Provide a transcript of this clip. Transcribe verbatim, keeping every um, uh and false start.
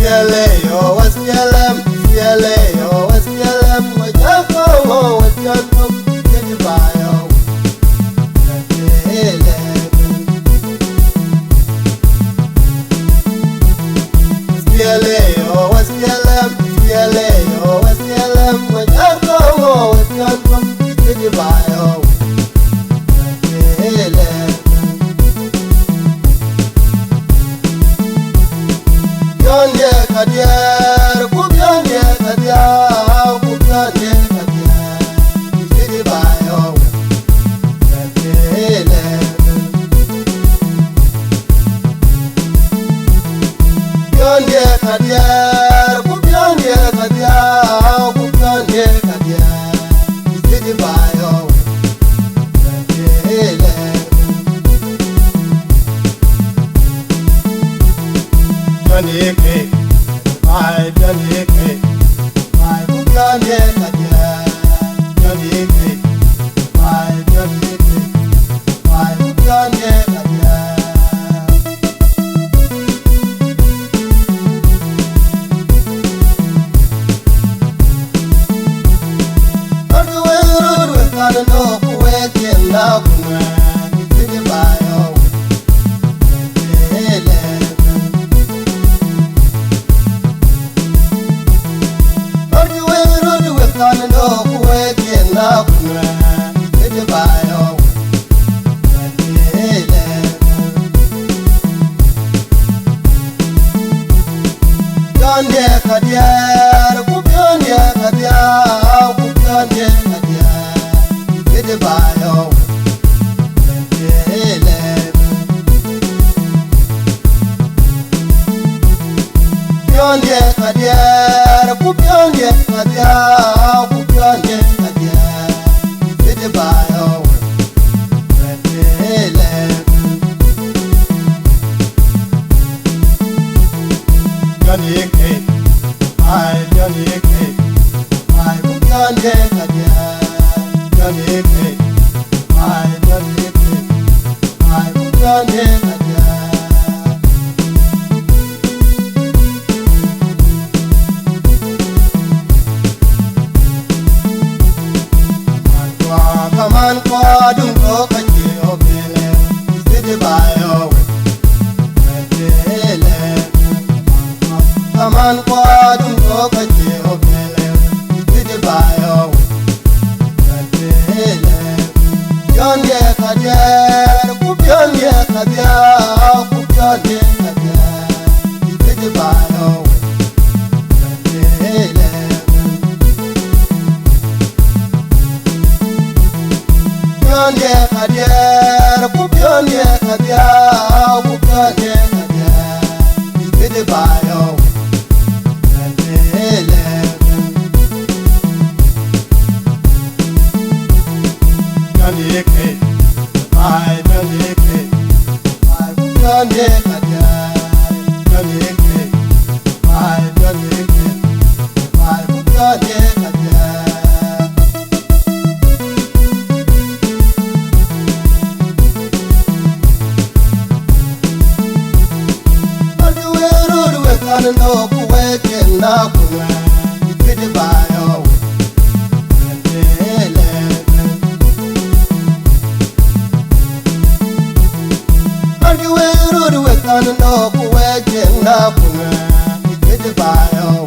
S P L A, oh, S P L M, S P L A, oh, S P L M, we just go, oh, we just go, get the fire, oh, we just go, S P L A, oh, S P L M, S P L A, oh, S P L M, we just go, oh, we just go, get the fire, oh, we just go. Biɔndiɛ ka diɛɛr, ku biɔndiɛ ka diaau, ku biɔndiɛ ka diɛɛr, cï cït baai ɣɔu ë tëlë. Biɔndiɛ ka diɛɛr, ku biɔndiɛ ka diaau, ku biɔndiɛ ka diɛɛr, cï cït baai ɣɔu ë tëlë. Biɔndiɛ ke, baai biɔndiɛ ke, baai ku biɔndiɛ ka diɛɛr, biɔndiɛ ke, baai biɔndiɛ ke, baai ku biɔndiɛ ka diɛɛr. Bäkï wek röt wek kan nɔ̈k ku wek cïn na ku nuɛɛn, cït baai ɣɔu ë tëlë. Bäkï wek röt wek kan nɔ̈k ku wek cïn na ku nuɛɛn, cït baai ɣɔu ë tëlë. Biɔndiɛ ka diɛɛr, ku biɔndiɛ ka diaau, ku biɔndiɛ ka diɛɛr, cït baai ɣɔu ë tëlë. Biɔndiɛ ka diɛɛr, ku biɔndiɛ ka diaau, ku biɔndiɛ ka diɛɛr, cït baai ɣɔu ë tëlë. Biɔndiɛ ke, baai biɔndiɛ ke, baai ku biɔndiɛ ka diɛɛr, biɔndiɛ ke, baai biɔndiɛ ke, baai ku biɔndiɛ ka diɛɛr. Kaman kua, kaman kua, dum ko ka cie obele, cït baai ɣɔu ë tëlë. Kaman kua, dum ko ka cie obele, cït baai ɣɔu ë tëlë. Biɔndiɛ ka diɛɛr, ku biɔndiɛ ka diaau, ku biɔndiɛ ka diɛɛr, cït baai ɣɔu ë tëlë. Biɔndiɛ ka diɛɛr, ku biɔndiɛ ka diaau, ku biɔndiɛ ka diɛɛr, cït baai ɣɔu ë tëlë. Biɔndiɛ ke, baai biɔndiɛ ke, baai ku biɔndiɛ ka diɛɛr, biɔndiɛ ke, baai biɔndiɛ ke, baai ku biɔndiɛ ka diɛɛr. Bäkï wek röt wek kan nɔ̈k ku wek cïn na ku nuɛɛn, cït baai ɣɔu ë tëlë. Bäkï wek röt wek kan nɔ̈k ku wek cïn na ku nuɛɛn, cït baai ɣɔu